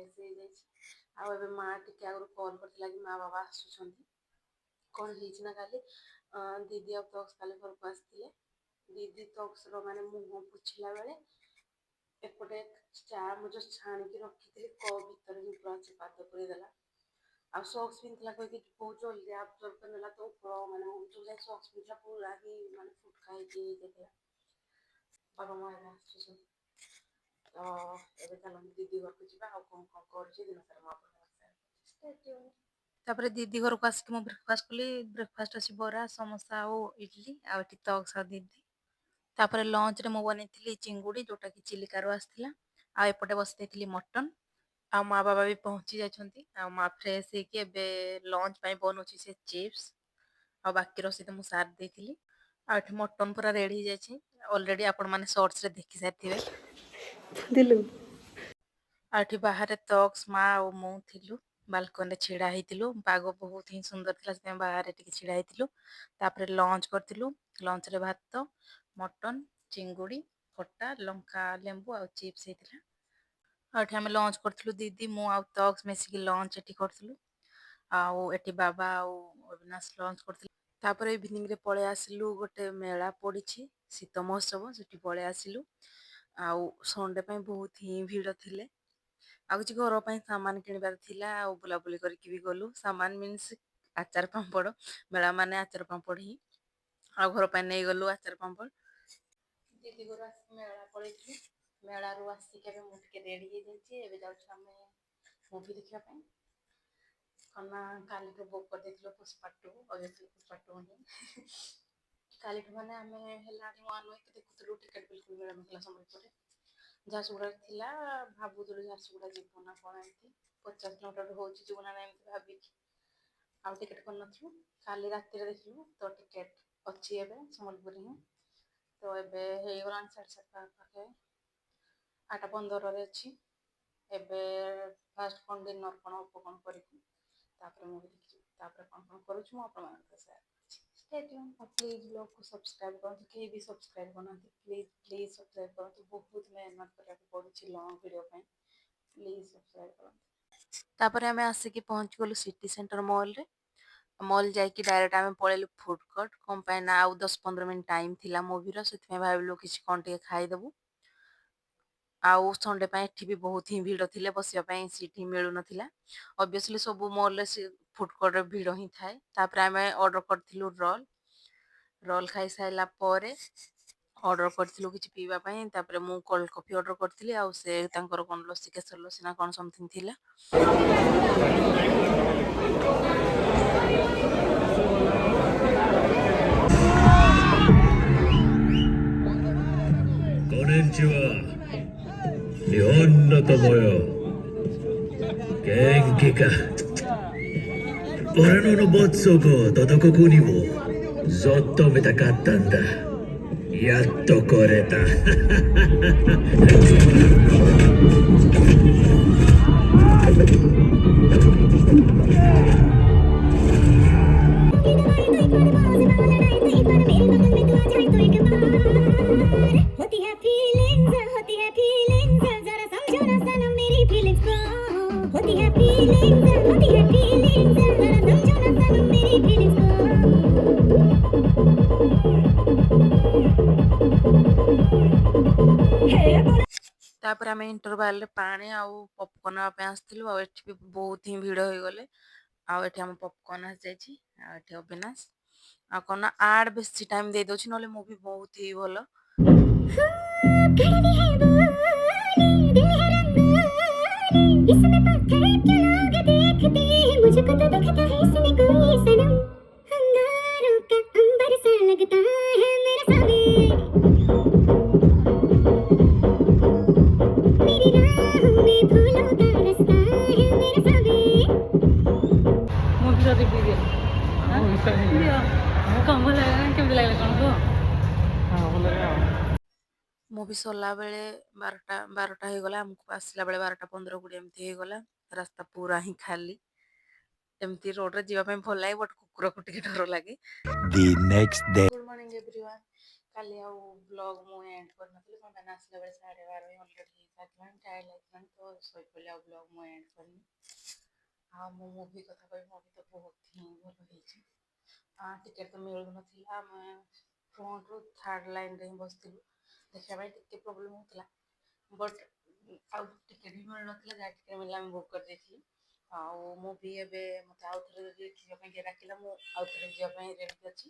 Fresh ହେଇଯାଇଛି। ଆଉ ଏବେ ମା ଟିକେ ଆଗରୁ କଲ୍ କରିଥିଲା କି ମା ବାବା ଆସୁଛନ୍ତି। କ'ଣ ହେଇଛି ନା, କାଲି ଦିଦି ଆଉ ତକ୍ସ କାଲି ଘରକୁ ଆସିଥିଲେ। ଦିଦି ତକ୍ସର ମାନେ ମୁହଁ ପୋଛିଲା ବେଳେ ଏପଟେ ଚା ମୁଁ ଯୋଉ ଛାଣିକି ରଖିଥିଲି, କପ୍ ଭିତରେ ହିଁ ପୁରା ସେ ପାଦ ପୁରେଇ ଦେଲା। ଆଉ ସକ୍ସ ପିନ୍ଧିଥିଲା କହିକି ବହୁତ ଜଲ୍ଦି ଆବଜର୍ବ କରିନେଲା, ତ ଉପର ମାନେ ଯୋଉ ଯାଏ ସକ୍ସ ପିନ୍ଧିଥିଲା ପୁରା ହିଁ ମାନେ ଫୁଟକା ହେଇକି ହେଇଯାଇଥିଲା। ବାବା ମା ଏବେ ଆସୁଛନ୍ତି, ତ ଏବେ ଚାଲନ୍ତୁ ଦିଦି ଘରକୁ ଯିବା। ଆଉ କ'ଣ କ'ଣ କରୁଛି ଦିନ ସାରା ମୁଁ ଆପଣଙ୍କ ସେୟାର କରୁଛି। Stay tuned। ତାପରେ ଦିଦି ଘରକୁ ଆସିକି ମୁଁ ବ୍ରେକଫାଷ୍ଟ କଲି। ବ୍ରେକଫାଷ୍ଟ ଅଛି ବରା, ସମୋସା ଆଉ ଇଡଲି। ଆଉ ଏଠି ତକ୍ସ ଆଉ ଦିଦି। ତାପରେ ଲଞ୍ଚରେ ମୁଁ ବନେଇଥିଲି ଚିଙ୍ଗୁଡ଼ି, ଯୋଉଟାକି ଚିଲିକାରୁ ଆସିଥିଲା। ଆଉ ଏପଟେ ବସି ଦେଇଥିଲି ମଟନ। ଆଉ ମା ବାବା ବି ପହଞ୍ଚି ଯାଇଛନ୍ତି। ଆଉ ମା ଫ୍ରେଶ ହେଇକି ଏବେ ଲଞ୍ଚ ପାଇଁ ବନଉଛି ସେ ଚିପ୍ସ। ଆଉ ବାକି ରୋଷେଇ ତ ମୁଁ ସାରି ଦେଇଥିଲି। ଆଉ ଏଠି ମଟନ ପୁରା ରେଡି ହେଇଯାଇଛି ଅଲରେଡି, ଆପଣମାନେ ସର୍ଟସରେ ଦେଖି ସାରିଥିବେ। ଦିଲୁ। ଆଉ ଏଠି ବାହାରେ ତକ୍ସ, ମା ଆଉ ମୁଁ ଥିଲୁ, ବାଲକୋନିରେ ଛିଡ଼ା ହେଇଥିଲୁ। ପାଗ ବହୁତ ହିଁ ସୁନ୍ଦର ଥିଲା, ସେଥିପାଇଁ ବାହାରେ ଟିକେ ଛିଡ଼ା ହେଇଥିଲୁ। ତାପରେ ଲଞ୍ଚ କରିଥିଲୁ। ଲଞ୍ଚରେ ଭାତ, ମଟନ, ଚିଙ୍ଗୁଡ଼ି, ଖଟା, ଲଙ୍କା, ଲେମ୍ବୁ ଆଉ ଚିପ୍ସ ହେଇଥିଲା। ଆଉ ଏଠି ଆମେ ଲଞ୍ଚ କରିଥିଲୁ, ଦିଦି, ମୁଁ ଆଉ ତକ୍ସ ମିଶିକି ଲଞ୍ଚ ଏଠି କରିଥିଲୁ। ଆଉ ଏଠି ବାବା ଆଉ ଅବିନାଶ ଲଞ୍ଚ କରିଥିଲେ। ତାପରେ ଇଭିନିଂରେ ପଳେଇ ଆସିଲୁ, ଗୋଟେ ମେଳା ପଡ଼ିଛି ଶୀତ ମହୋତ୍ସବ, ସେଠି ପଳେଇ ଆସିଲୁ। ଆଉ ସଣ୍ଡେ ପାଇଁ ବହୁତ ହିଁ ଭିଡ଼ ଥିଲେ। ଆଉ କିଛି ଘର ପାଇଁ ସାମାନ କିଣିବାର ଥିଲା, ଆଉ ବୁଲାବୁଲି କରିକି ବି ଗଲୁ। ସାମାନ ମିନ୍ସ ଆଚାର ପାମ୍ପଡ଼। ମେଳା ମାନେ ଆଚାର ପାମ୍ପଡ଼ ହିଁ। ଆଉ ଘର ପାଇଁ ନେଇଗଲୁ ଆଚାର ପାମ୍ପଡ଼। ଦିଦି ଘରୁ ଆସିକି ମେଳା ପଳେଇଥିଲୁ। ମେଳାରୁ ଆସିକି ଏବେ ମୁଁ ଟିକେ ରେଡି ହେଇଯାଇଛି। ଏବେ ଯାଉଛୁ ଆମେ ମୁଭି ଦେଖିବା ପାଇଁ। କ'ଣ ନା, କାଲିଠୁ ବୁକ୍ କରିଦେଇଥିଲୁ ପୁଷ୍ପା 2। ଅବଭିୟସଲି ପୁଷ୍ପା 2 ହିଁ। କାଲିଠୁ ମାନେ ଆମେ ହେଲାଣି ୱାନ୍ ୱିକ୍ ଦେଖୁଥିଲୁ, ଟିକେଟ୍ ବିଲକୁଲ ମିଳୁନଥିଲା। ସମ୍ବଲପୁରରେ, ଝାରସୁଗୁଡ଼ାରେ ଥିଲା। ଭାବୁଥିଲୁ ଝାରସୁଗୁଡ଼ା ଯିବୁ ନା କ'ଣ, ଏମିତି 50 କିଲୋମିଟର ହେଉଛି, ଯିବୁ ନା ନାହିଁ ଏମିତି ଭାବିକି ଆଉ ଟିକେଟ୍ କରିନଥିଲୁ। କାଲି ରାତିରେ ଦେଖିଲୁ ତ ଟିକେଟ୍ ଅଛି ଏବେ ସମ୍ବଲପୁରରେ ହିଁ। ତ ଏବେ ହେଇଗଲାଣି 7:30 ପାଖେ, 8:15ରେ ଅଛି। ଏବେ ଫାଷ୍ଟ କ'ଣ ଡିନର୍ କ'ଣ ଅଳ୍ପ କ'ଣ କରିବୁ, ତାପରେ ମୁଭି ଦେଖିଯିବୁ। ତାପରେ କ'ଣ କ'ଣ କରୁଛୁ ମୁଁ ଆପଣମାନଙ୍କ ସେୟାର କରୁଛି। Stay tune। ଆଉ ପ୍ଲିଜ୍ ବ୍ଲଗ୍କୁ ସବସ୍କ୍ରାଇବ୍ କରନ୍ତୁ। କେହି ବି ସବସ୍କ୍ରାଇବ୍ କରୁନାହାନ୍ତି। ପ୍ଲିଜ୍ ପ୍ଲିଜ୍ ସବସ୍କ୍ରାଇବ୍ କରନ୍ତୁ। ବହୁତ ମେହନତ କରିବାକୁ ପଡ଼ୁଛି ଲଙ୍ଗ୍ ଭିଡ଼ିଓ ପାଇଁ। ପ୍ଲିଜ୍ ସବସ୍କ୍ରାଇବ୍ କରନ୍ତୁ। ତାପରେ ଆମେ ଆସିକି ପହଞ୍ଚିଗଲୁ ସିଟି ସେଣ୍ଟର ମଲ୍ରେ। ମଲ୍ ଯାଇକି ଡାଇରେକ୍ଟ ଆମେ ପଳେଇଲୁ ଫୁଡ୍ କୋର୍ଟ। କ'ଣ ପାଇଁ ନା, ଆଉ 10-15 ମିନିଟ୍ ଟାଇମ୍ ଥିଲା ମୁଭିର, ସେଥିପାଇଁ ଭାବିଲୁ କିଛି କ'ଣ ଟିକେ ଖାଇଦେବୁ। ଆଉ ସଣ୍ଡେ ପାଇଁ ଏଠି ବି ବହୁତ ହିଁ ଭିଡ଼ ଥିଲେ, ବସିବା ପାଇଁ ସିଟ୍ ହିଁ ମିଳୁନଥିଲା। ଅବଭିୟସଲି ସବୁ ମଲ୍ରେ ସେ ଫୁଡ୍ କୋର୍ଟରେ ଭିଡ଼ ହିଁ ଥାଏ। ତାପରେ ଆମେ ଅର୍ଡ଼ର କରିଥିଲୁ ରୋଲ୍। ରୋଲ୍ ଖାଇସାରିଲା ପରେ ଅର୍ଡ଼ର କରିଥିଲୁ କିଛି ପିଇବା ପାଇଁ। ତାପରେ ମୁଁ କୋଲ୍ଡ କଫି ଅର୍ଡ଼ର କରିଥିଲି, ଆଉ ସେ ତାଙ୍କର କ'ଣ ଲସି, କେଶର ଲସି ନା କ'ଣ ସମଥିଙ୍ଗ ଥିଲା। こんにちは。日本の友よ。元気か。俺のロボットを届く国をずっと見たかったんだ。やっと来れた。 होती है फीलिंग्स, होती है फीलिंग्स, जरा समझो ना सनम मेरी फीलिंग्स को। होती है फीलिंग्स, होती है फीलिंग्स, जरा समझो ना सनम मेरी फीलिंग्स को। ତାପରେ ଆମେ ଇଣ୍ଟରଭାଲରେ ପାଣି ଆଉ ପପକର୍ନ ନେବା ପାଇଁ ଆସିଥିଲୁ। ଆଉ ଏଠି ବି ବହୁତ ହିଁ ଭିଡ଼ ହେଇଗଲେ। ଆଉ ଏଠି ଆମ ପପକର୍ନ ଆସିଯାଇଛି। ଆଉ ଏଠି ଅବିନାଶ, ଆଉ କ'ଣ ନା, ଆଡ୍ ବେଶୀ ଟାଇମ୍ ଦେଇଦେଉଛି, ନହେଲେ ମୁଭି ବହୁତ ହି ଭଲ। घड़ी है बोली, दिल है रंगोली, इसमें पत्थर क्यों लोग देखते हैं? मुझको तो दिखता है इसमें कोई सनम अंगारों का अंबर सा लगता है मेरा सामी, मेरी राहों में फूलों का रास्ता है मेरा सामी। ମୁଭିର ରିଭ୍ୟୁ ଦିଅ ଦିଅ। କଣ ଭଲ ଲାଗିଲା, କେମିତି ଲାଗିଲା, କ'ଣ କୁହ। ମୁଭି ସରିଲା ବେଳେ 12ଟା ହେଇଗଲା। ଆମକୁ ଆସିଲା ବେଳେ 12ଟା 15, 20 ଏମିତି ହେଇଗଲା। ରାସ୍ତା ପୁରା ହିଁ ଖାଲି। ଏମିତି ରୋଡରେ ଯିବା ପାଇଁ ଭଲ ଲାଗେ, ବଟ୍ କୁକୁରକୁ ଟିକେ ଡର ଲାଗେ। The next day. Good morning everyone। କାଲି ଆଉ ବ୍ଲଗ୍ ବ୍ଲଗ୍ ମୁଁ ଏଣ୍ଡ କରିନଥିଲି। କ'ଣ ପାଇଁ ନା ଆସିଲା ବେଳେ 12:30 ଅଲରେଡ଼ି ହେଇସାରିଲାଣି, ଟାୟାର୍ଡ଼ ଲାଗିଲାଣି, ତ ଶୋଇପଡ଼ିଲି। ଆଉ ବ୍ଲଗ୍ ମୁଁ ଏଣ୍ଡ କରିନି। ଆଉ ମୁଁ ମୁଭି କଥା କହିବି, ମୁଭି ତ ବହୁତ ହିଁ ଭଲ ହେଇଛି। ଟିକେଟ୍ ତ ମିଳୁନଥିଲା, ଆମେ ଫ୍ରଣ୍ଟରୁ ଥାର୍ଡ଼ ଲାଇନ୍ରେ ହିଁ ବସିଥିଲୁ। ଦେଖିବା ପାଇଁ ଟିକେ ପ୍ରୋବ୍ଲେମ୍ ହେଉଥିଲା, ବଟ୍ ଆଉ ଟିକେଟ୍ ବି ମିଳୁନଥିଲା। ଯାହା ଟିକେଟ୍ ମିଳିଲା, ଆମେ ବୁକ୍ କରିଦେଇଥିଲୁ। ଆଉ ମୁଭି ଏବେ ମୋତେ ଆଉ ଥରେ ଯଦି ଦେଖିବା ପାଇଁ କିଏ ଡାକିଲା, ମୁଁ ଆଉ ଥରେ ଯିବା ପାଇଁ ରେଡ଼ି ଅଛି।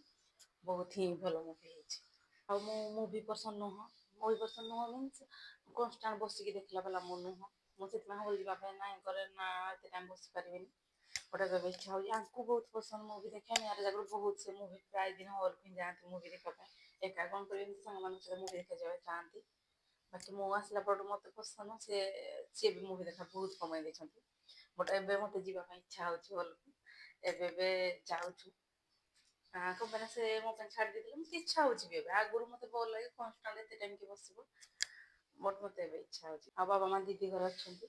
ବହୁତ ହିଁ ଭଲ ମୁଭି ହେଇଛି। ଆଉ ମୁଁ ମୁଭି ପର୍ସନ୍ ନୁହଁ। ମୁଭି ପର୍ସନ୍ ନୁହଁ ମିନ୍ସ କନଷ୍ଟାଣ୍ଟ ବସିକି ଦେଖିଲା ବାଲା ମୁଁ ନୁହଁ। ମୁଁ ସେଥିପାଇଁ ହଲ୍ ଯିବା ପାଇଁ ନାଇଁ କରେ, ନା ଏତେ ଟାଇମ୍ ବସିପାରିବିନି। ବଟ୍ ଏବେ ଇଚ୍ଛା ହେଉଛି। ଆଙ୍କୁ ବହୁତ ପସନ୍ଦ ମୁଭି ଦେଖିବା। ମ୍ୟାରେଜ୍ ଆଗରୁ ବହୁତ ସେ ମୁଭି ପ୍ରାୟ ଦିନ ହଲ୍କୁ ହିଁ ଯାଆନ୍ତି ମୁଭି ଦେଖିବା ପାଇଁ। ଏକା କ'ଣ କରିବେ, ଏମିତି ସାଙ୍ଗମାନଙ୍କ ସହିତ ମୁଭି ଦେଖିବା ଯିବା ଯାଆନ୍ତି। ବାକି ମୁଁ ଆସିଲା ପରଠୁ ମୋତେ ପସନ୍ଦ, ସିଏ ବି ମୁଭି ଦେଖା ବହୁତ କମାଇ ଦେଇଛନ୍ତି। ବଟ୍ ଏବେ ମୋତେ ଯିବା ପାଇଁ ଇଚ୍ଛା ହେଉଛି ହଲ୍କୁ। ଏବେ ଏବେ ଯାଉଛୁ। କ'ଣ ପାଇଁ ନା ସେ ମୋ ପାଇଁ ଛାଡ଼ି ଦେଇଥିଲେ, ମୋତେ ଇଚ୍ଛା ହେଉଛି ବି ଏବେ। ଆଗରୁ ମୋତେ ଭଲ ଲାଗେ, କନଷ୍ଟାଣ୍ଟ ଏତେ ଟାଇମ୍ କି ବସିବ, ବଟ୍ ମୋତେ ଏବେ ଇଚ୍ଛା ହେଉଛି। ଆଉ ବାବା ମା ଦିଦି ଘରେ ଅଛନ୍ତି।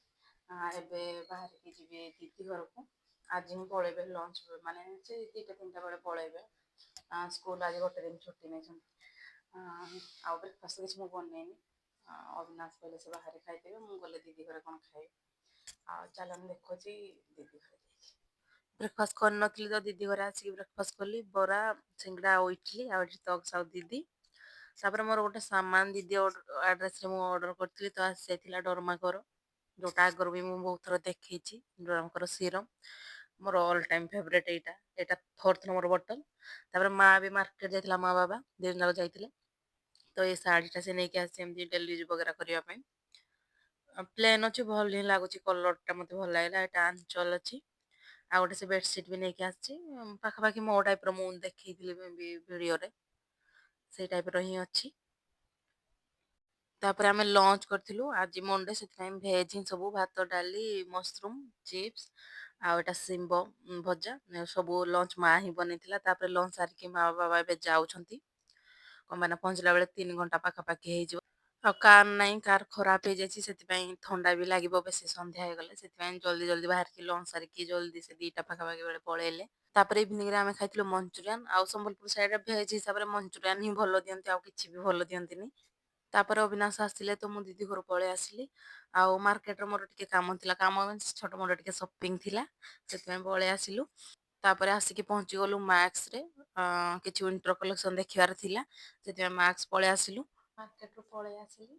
ଏବେ ବାହାରିକି ଯିବେ ଦିଦି ଘରକୁ। ଆଜି ହିଁ ପଳେଇବେ, ଲଞ୍ଚ ମାନେ ସେ 2ଟା 3ଟା ବେଳେ ପଳେଇବେ। ସ୍କୁଲ ଆଜି ଗୋଟେ ଦିନ ଛୁଟି ନେଇଛନ୍ତି। ଆଉ ବ୍ରେକଫାଷ୍ଟ କିଛି ମୁଁ ବନେଇନି। ଅବିନାଶ କହିଲେ ସେ ବାହାରେ ଖାଇଦେବେ, ମୁଁ ଗଲେ ଦିଦି ଘରେ କ'ଣ ଖାଇବି। ଆଉ ଚାଲନ୍ତୁ, ଦେଖୁଛି ଦିଦି ଘରେ ଯାଇକି। ବ୍ରେକଫାଷ୍ଟ କରିନଥିଲି ତ ଦିଦି ଘରେ ଆସିକି ବ୍ରେକଫାଷ୍ଟ କଲି, ବରା, ସିଙ୍ଗଡ଼ା ଆଉ ଇଟଲି। ଆଉ ଏଠି ତକ୍ସ ଆଉ ଦିଦି। ତାପରେ ମୋର ଗୋଟେ ସାମାନ ଦିଦି ଆଡ୍ରେସରେ ମୁଁ ଅର୍ଡ଼ର କରିଥିଲି, ତ ଆସିଯାଇଥିଲା ଡର୍ମାକୋର, ଯୋଉଟା ଆଗରୁ ବି ମୁଁ ବହୁତ ଥର ଦେଖେଇଛି। ଡର୍ମାକୋର ସିରମ୍ ମୋର ଅଲ୍ ଟାଇମ୍ ଫେଭରେଟ୍ ଏଇଟା। ଏଇଟା ଫୋର୍ଥ ନମ୍ବର ବଟଲ୍। ତାପରେ ମା ବି ମାର୍କେଟ ଯାଇଥିଲା, ମା ବାବା 2 ଜଣ ଯାକ ଯାଇଥିଲେ। ତ ଏଇ ଶାଢ଼ୀଟା ସେ ନେଇକି ଆସିଛି ଏମିତି ଡେଲି ୟୁଜ୍ ବଗେରା କରିବା ପାଇଁ। ପ୍ଲେନ୍ ଅଛି, ଭଲ ହିଁ ଲାଗୁଛି, କଲର୍ଟା ମୋତେ ଭଲ ଲାଗିଲା। ଏଇଟା ଆଞ୍ଚଲ ଅଛି। ଆଉ ଗୋଟେ ସେ ବେଡସିଟ୍ ବି ନେଇକି ଆସିଛି, ପାଖାପାଖି ମୋ ଟାଇପ୍ର, ମୁଁ ଦେଖେଇଥିଲି ବି ଭିଡ଼ିଓରେ, ସେଇ ଟାଇପ୍ର ହିଁ ଅଛି। ତାପରେ ଆମେ ଲଞ୍ଚ କରିଥିଲୁ। ଆଜି ମଣ୍ଡେ, ସେଥିପାଇଁ ଭେଜ୍ ହିଁ ସବୁ, ଭାତ, ଡାଲି, ମସରୁମ୍, ଚିପ୍ସ ଆଉ ଏଇଟା ଶିମ୍ବ ଭଜା। ସବୁ ଲଞ୍ଚ ମା ହିଁ ବନେଇଥିଲା। ତାପରେ ଲଞ୍ଚ ସାରିକି ମା ବାବା ଏବେ ଯାଉଛନ୍ତି। କ'ଣ ପାଇଁ ନା ପହଞ୍ଚିଲା ବେଳେ 3 ଘଣ୍ଟା ପାଖାପାଖି ହେଇଯିବ। ଆଉ କାର୍ ନାହିଁ, କାର୍ ଖରାପ ହେଇଯାଇଛି, ସେଥିପାଇଁ ଥଣ୍ଡା ବି ଲାଗିବ ବେଶୀ ସନ୍ଧ୍ୟା ହେଇଗଲେ। ସେଥିପାଇଁ ଜଲ୍ଦି ଜଲ୍ଦି ବାହାରିକି ଲଞ୍ଚ ସାରିକି ଜଲ୍ଦି ସେ 2ଟା ପାଖାପାଖି ବେଳେ ପଳେଇଲେ। ତାପରେ ଇଭିନିଂରେ ଆମେ ଖାଇଥିଲୁ ମଞ୍ଚୁରିଆନ୍। ଆଉ ସମ୍ବଲପୁର ସାଇଡ଼ରେ ଭେଜ୍ ହିସାବରେ ମଞ୍ଚୁରିଆନ୍ ହିଁ ଭଲ ଦିଅନ୍ତି, ଆଉ କିଛି ବି ଭଲ ଦିଅନ୍ତିନି। ତାପରେ ଅବିନାଶ ଆସିଲେ ତ ମୁଁ ଦିଦି ଘରୁ ପଳେଇ ଆସିଲି। ଆଉ ମାର୍କେଟରେ ମୋର ଟିକେ କାମ ଥିଲା, କାମ ମିନ୍ସ ଛୋଟ ମୋଟ ଟିକେ ସପିଂ ଥିଲା, ସେଥିପାଇଁ ପଳେଇ ଆସିଲୁ। ତାପରେ ଆସିକି ପହଞ୍ଚିଗଲୁ ମ୍ୟାକ୍ସରେ। କିଛି ୱିଣ୍ଟର କଲେକ୍ସନ ଦେଖିବାର ଥିଲା, ସେଥିପାଇଁ ମ୍ୟାକ୍ସ ପଳେଇ ଆସିଲୁ। ମାର୍କେଟରୁ ପଳେଇ ଆସିଲି।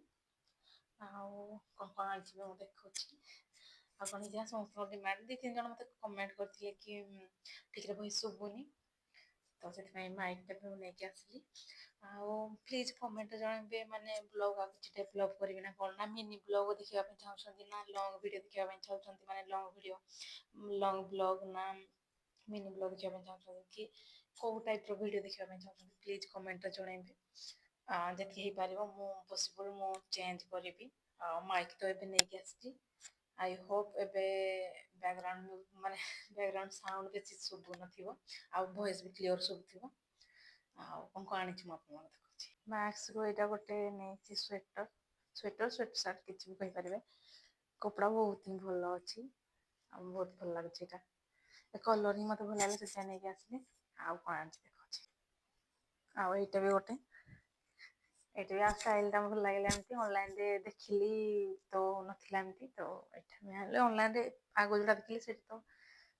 ଆଉ କ'ଣ କ'ଣ ଆଣିଛି ବି ମୁଁ ଦେଖୁଛି। ଆଉ କ'ଣ ହେଇଛି ନା ସମସ୍ତଙ୍କ ଡିମାଣ୍ଡ, ଦୁଇ ତିନି ଜଣ ମୋତେ କମେଣ୍ଟ କରିଥିଲେ କି ଠିକ୍ରେ ଭଏସ୍ ଶୁଭୁନି, ତ ସେଥିପାଇଁ ମାଇକ୍ଟା ବି ମୁଁ ନେଇକି ଆସିଲି। ଆଉ ପ୍ଲିଜ୍ କମେଣ୍ଟରେ ଜଣାଇବେ, ମାନେ ବ୍ଲଗ୍ ଆଉ କିଛି ଡେଭଲପ୍ କରିବି ନା କ'ଣ, ନା ମିନି ବ୍ଲଗ୍ ଦେଖିବା ପାଇଁ ଚାହୁଁଛନ୍ତି ନା ଲଙ୍ଗ୍ ଭିଡ଼ିଓ ଦେଖିବା ପାଇଁ ଚାହୁଁଛନ୍ତି, ମାନେ ଲଙ୍ଗ୍ ଭିଡ଼ିଓ, ଲଙ୍ଗ୍ ବ୍ଲଗ୍ ନା ମିନି ବ୍ଲଗ୍ ଦେଖିବା ପାଇଁ ଚାହୁଁଛନ୍ତି କି କେଉଁ ଟାଇପ୍ର ଭିଡ଼ିଓ ଦେଖିବା ପାଇଁ ଚାହୁଁଛନ୍ତି, ପ୍ଲିଜ୍ କମେଣ୍ଟରେ ଜଣାଇବେ। ଯେତିକି ହେଇପାରିବ ମୁଁ ପସିବଲ୍ ମୁଁ ଚେଞ୍ଜ କରିବି। ଆଉ ମାଇକ୍ ତ ଏବେ ନେଇକି ଆସିଛି। I Hope ଏବେ ବ୍ୟାକଗ୍ରାଉଣ୍ଡ, ମାନେ ବ୍ୟାକଗ୍ରାଉଣ୍ଡ ସାଉଣ୍ଡ ବେଶୀ ଶୁଭୁନଥିବ ଆଉ ଭଏସ୍ ବି କ୍ଲିଅର୍ ଶୁଭୁଥିବ। ଆଉ କ'ଣ କ'ଣ ଆଣିଛି ମୁଁ ଆପଣମାନଙ୍କୁ ଦେଖାଉଛି। ମ୍ୟାକ୍ସରୁ ଏଇଟା ଗୋଟେ ନେଇଛି ସ୍ୱେଟର, ସ୍ୱେଟର, ସ୍ୱେଟ୍ ସାର୍ଟ କିଛି ବି କହିପାରିବେ। କପଡ଼ା ବହୁତ ହିଁ ଭଲ ଅଛି ଆଉ ବହୁତ ଭଲ ଲାଗୁଛି ଏଇଟା। ଏ କଲର୍ ହିଁ ମୋତେ ଭଲ ଲାଗିଲା, ସେଥିପାଇଁ ନେଇକି ଆସିଲି। ଆଉ କ'ଣ ଆଣିଛି ଦେଖାଉଛି। ଆଉ ଏଇଟା ବି ଗୋଟେ, ଏଇଟା ବି ଆଉ ଷ୍ଟାଇଲଟା ଭଲ ଲାଗିଲା। ଏମିତି ଅନଲାଇନରେ ଦେଖିଲି ତ ନଥିଲା ଏମିତି, ତ ଏଇଟା ବି ଆଣିଲି। ଅନଲାଇନରେ ଆଗ ଯୋଉଟା ଦେଖିଲି ସେଠି ତ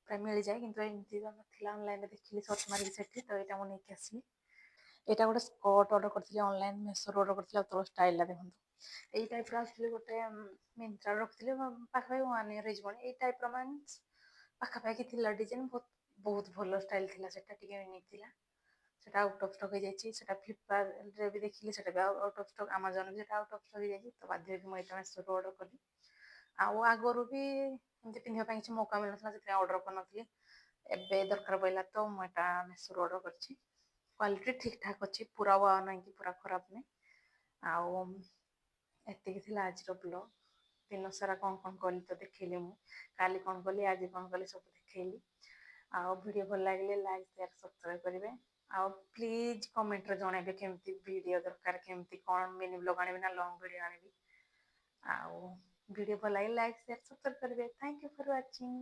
ପ୍ରାୟ ମିଳିଯାଏ, କିନ୍ତୁ ଏମିତି ତ ନଥିଲା। ଅନଲାଇନରେ ଦେଖିଲି ସର୍ଚ୍ଚ ମାରିକି ସେଠି, ତ ଏଇଟା ମୁଁ ନେଇକି ଆସିଲି। ଏଇଟା ଗୋଟେ ସ୍କର୍ଟ ଅର୍ଡ଼ର କରିଥିଲି ଅନଲାଇନ୍, ମେସୋରୁ ଅର୍ଡ଼ର କରିଥିଲି। ଆଉ ତଳ ଷ୍ଟାଇଲଟା ଦେଖନ୍ତୁ। ଏଇ ଟାଇପ୍ର ଆକ୍ଚୁଆଲି ଗୋଟେ ମିନ୍ତ୍ରାରୁ ରଖିଥିଲି, ପାଖାପାଖି ୱାନ୍ ଇୟର୍ ହେଇଯିବଣି। ଏଇ ଟାଇପ୍ର ମାନେ ପାଖାପାଖି ଥିଲା ଡିଜାଇନ୍, ବହୁତ ବହୁତ ଭଲ ଷ୍ଟାଇଲ୍ ଥିଲା ସେଟା, ଟିକେ ୟୁନିକ୍ ଥିଲା। ସେଟା ଆଉଟ୍ ଅଫ୍ ଷ୍ଟକ୍ ହେଇଯାଇଛି। ସେଟା ଫ୍ଲିପକାର୍ଟରେ ବି ଦେଖିଲି, ସେଟା ବି ଆଉଟ୍ ଅଫ୍ ଷ୍ଟକ୍। ଆମାଜନ୍ ବି ସେଟା ଆଉଟ୍ ଅଫ୍ ଷ୍ଟକ୍ ହେଇଯାଇଛି। ତ ବାଧ୍ୟ ହେଇକି ମୁଁ ଏଇଟା ମେସୋରୁ ଅର୍ଡ଼ର କଲି। ଆଉ ଆଗରୁ ବି ଏମିତି ପିନ୍ଧିବା ପାଇଁ କିଛି ମୌକା ମିଳୁନଥିଲା, ସେଥିପାଇଁ ଅର୍ଡ଼ର କରିନଥିଲି। ଏବେ ଦରକାର ପଡ଼ିଲା ତ ମୁଁ ଏଇଟା ମେସୋରୁ ଅର୍ଡ଼ର କରିଛି। କ୍ୱାଲିଟି ଠିକ୍ ଠାକ୍ ଅଛି, ପୁରା ୱାଓ ନାହିଁ କି ପୁରା ଖରାପ ନାହିଁ। ଆଉ ଏତିକି ଥିଲା ଆଜିର ବ୍ଲଗ୍। ଦିନ ସାରା କ'ଣ କ'ଣ କଲି ତ ଦେଖେଇଲି ମୁଁ। କାଲି କ'ଣ କଲି, ଆଜି କ'ଣ କଲି, ସବୁ ଦେଖେଇଲି। ଆଉ ଭିଡ଼ିଓ ଭଲ ଲାଗିଲେ ଲାଇକ୍, ସେୟାର, ସବସ୍କ୍ରାଇବ୍ କରିବେ। ଆଉ ପ୍ଲିଜ୍ କମେଣ୍ଟରେ ଜଣାଇବେ କେମିତି ଭିଡ଼ିଓ ଦରକାର, କେମିତି କ'ଣ, ମିନି ବ୍ଲଗ୍ ଆଣିବି ନା ଲଙ୍ଗ୍ ଭିଡ଼ିଓ ଆଣିବି। ଆଉ ଭିଡ଼ିଓ ଭଲ ଲାଗିଲେ ଲାଇକ୍, ସେୟାର, ସବସ୍କ୍ରାଇବ୍ କରିବେ। Thank you for watching.